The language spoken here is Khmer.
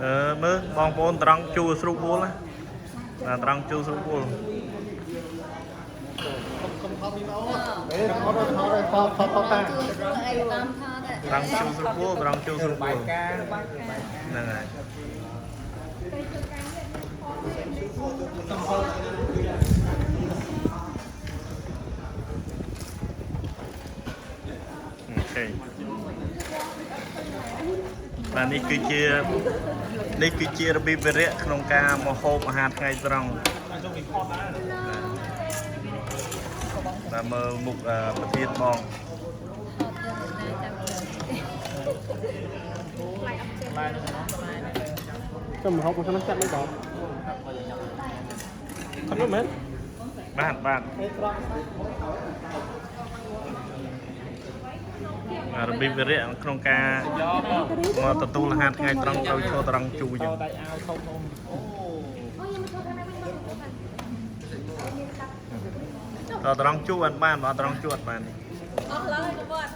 អឺមើលបងប្អូនត្រង់ជួស្រុកវល់ណាបាទត្រង់ជួស្រុកវល់ ថតថតថតថតថតតា ជួស្រួលអីតាមថត ត្រង់ជួស្រុកវល់ត្រង់ជួស្រុកវល់ហ្នឹងហើយអូខេបាទនេះគឺជានេះគឺជារបៀបវិរៈក្នុងការមកហូបអាហារថ្ងៃត្រង់បាទមើលមុខអឺប្រធានបង ចាំហូបមកខ្ញុំចាត់មិនដល់ខំនោះមែន បាទបាទបាទរបៀបវិរៈក្នុងការមកទទួលអាហារថ្ងៃត្រង់ដោយឈរត្រង់ជួរចឹង ដៃអាវធំធំ តត្រង់ជួរអត់បានបើត្រង់ជួរអត់បាន អស់ឡើយក៏បាត់